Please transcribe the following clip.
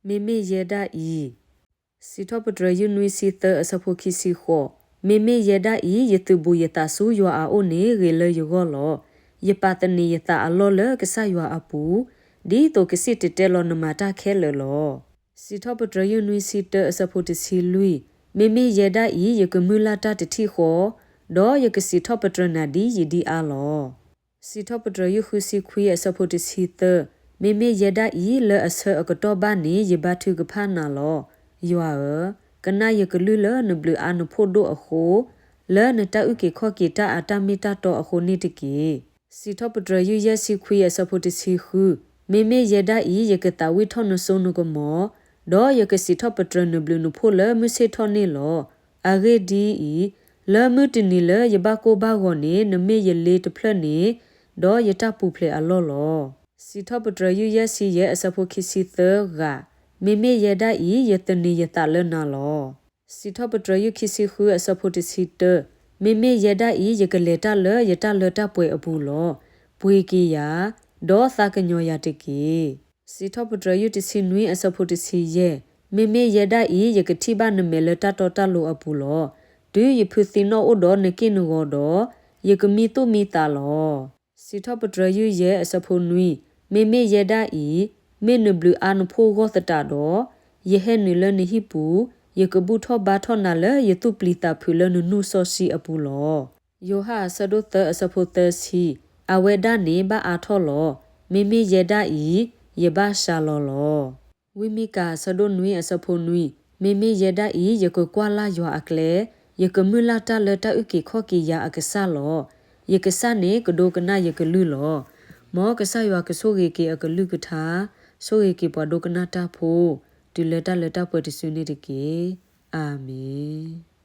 မ့မ့ၢ်ယဲဒၣ်အံၤ, စံးထီၣ်ပတြၢၤယုၢ်နွံဆံသၢအဆၢဖိခံဆံဃိး, မ့မ့ၢ်ယဲဒၣ်အံၤ ယသုးဘူးယသးဆူယွၤအအိၣ်န့ၣ်ဂ့ၤလၢယဂီၢ်လီၤ. ယပာ်သန့ၤယသးအလီၢ်လၢကစၢ်ယွၤအပူၤ, ဒ်သိးကစံၣ်တဲၤတဲလီၤနမၤတၢ်ခဲလၢာ်လီၤ. စံးထီၣ်ပတြၢၤယုၢ်နွံဆံတၢအဆၢဖိတဆံလွံၢ်, မ့မ့ၢ်ယဲဒၣ်အံၤ ယကမုၢ်လၢ်တၢ်တထံၣ်ဃီ, ဒီးယကစံးထီၣ်ပတြၢၤနၤဒ်ယံာ်ဒ်အါလီၤ. စံးထီၣ်ပတြၢၤယုၢ်ဃုဆံခွံအဆၢဖိတဆံသၢ, မ့မ့ၢ်ယဲဒၣ်အံၤ လၢအဆၢအကတီၢ်ဘၣ်န့ၣ် ယဘါထုကဖၣ်နၤလီၤ. ယွၤဧၢ, ကနၣ်ယကလုၢ်လၢနဘျုးအါနဖှိၣ်ဒိၣ်အဃိ, လၢနတၢ်အုၣ်က့ၤခီၣ်က့ၤတၢ်အတၢ်မ့ၢ်တၢ်တီအဃိန့ၣ်တက့ၢ်. စံးထီၣ်ပတြၢၤယုၢ်ယဲၢ်ဆံခွံအဆၢဖိတဆံဃု, မ့မ့ၢ်ယဲဒၣ်အံၤ ယကသးဝံၣ်ထီၣ်နစိနကမီၤ, ဒီးယကစံးထီၣ်ပတြၢၤနဘျုးနဖှိၣ်လၢမုၢ်ဆ့ၣ်ထီၣ်န့ၣ်လီၤ. အဂ့ၢ်ဒ်အံၤ, လၢမုၢ်တနံၤလၢယဘၣ်ကိၢ်ဘၣ်ဂီၤန့ၣ် နမ့ၢ်ယလ့တဖျၢၣ်န့ၣ်, ဒီးယတၢ်ပူၤဖျဲးအလီၢ်လီၤ. စံးထီၣ်ပတြၢၤယုၢ်ယဲၢ်ဆံယဲၢ်အဆၢဖိခံဆံသၢဂၤ, မ့မ့ၢ်ယဲဒၣ်အံၤ ယသန့ၤယသးလၢနၤလီၤ. စံးထီၣ်ပတြၢၤယုၢ်ခံဆံဃုအဆၢဖိတဆံတၢ, မ့မ့ၢ်ယဲဒၣ်အံၤ ယကလဲၤတၢ်လၢယတၢ်လၢတၢ်ပှဲၤအပူၤလီၤ. ပှ့ၤက့ၤယၤ, ဒီးသးကညီၤယၤတက့ၢ်. စံးထီၣ်ပတြၢၤယုၢ်တဆံနွံအဆၢဖိတဆံယဲၢ်, မ့မ့ၢ်ယဲဒၣ်အံၤ ယကထံၣ်ဘၣ်နမဲာ်လၢတၢ်တီတၢ်လိၤအပူၤလီၤ. တုၤယဖုသံနီၣ်အိၣ်ဒီးနက့ၢ်နဂီၤဒီး, ယကမံသူၣ်မံသးလီၤ. စံးထီၣ်ပတြၢၤယုၢ်ယဲၢ်အဆၢဖိနွံ, မ့မ့ၢ်ယဲဒၣ်အံၤ, မ့ၢ်နဘျုးအါနဖှိၣ်ဂီၢ်သတးဒီး, ယဟဲနုာ်လၢနဟံၣ်ပူၤ, ယကဘူၣ်ထီၣ်ဘါထီၣ်နၤလၢယသူၣ်ပျံၤသးဖုးလၢနနူၢ်စီဆှံအပူၤလီၤ. ယိၤဟၣ်အဆၢဒိၣ်သၢအဆၢဖိသၢဆံ, အဝဲဒၣ်န့ၣ်ဘၣ်အါထီၣ်လီၤ. မ့မ့ၢ်ယဲဒၣ်အံၤ, ယဘၣ်စှၤလီၤလီၤ. ဝံမံကၤအဆၢဒိၣ်နွံအဆၢဖိနွံ, မ့မ့ၢ်ယဲဒၣ်အံၤ ယကကွၢ်လၢ်ယွၤအကျဲ, ယကမုၢ်လၢ်တၢ်လၢတၢ်အုၣ်က့ၤခီၣ်က့ၤယၤအကစၢ်လီၤ. ယကစၢ်န့ၣ်ကဒိကနၣ်ယကလုၢ်လီၤ. မ်ကစၢ်ယွၤကဆိၣ်ဂ့ၤက့ၤအကလုၢ်ကထါ, ဆိၣ်ဂ့ၤက့ၤပှၤဒိကနၣ်တၢ်ဖိ, တုၤလၢတၢ်လၢတၢ်ပှဲၤတစုန့ၣ်တက့ၢ်. အၤမ့ၣ်.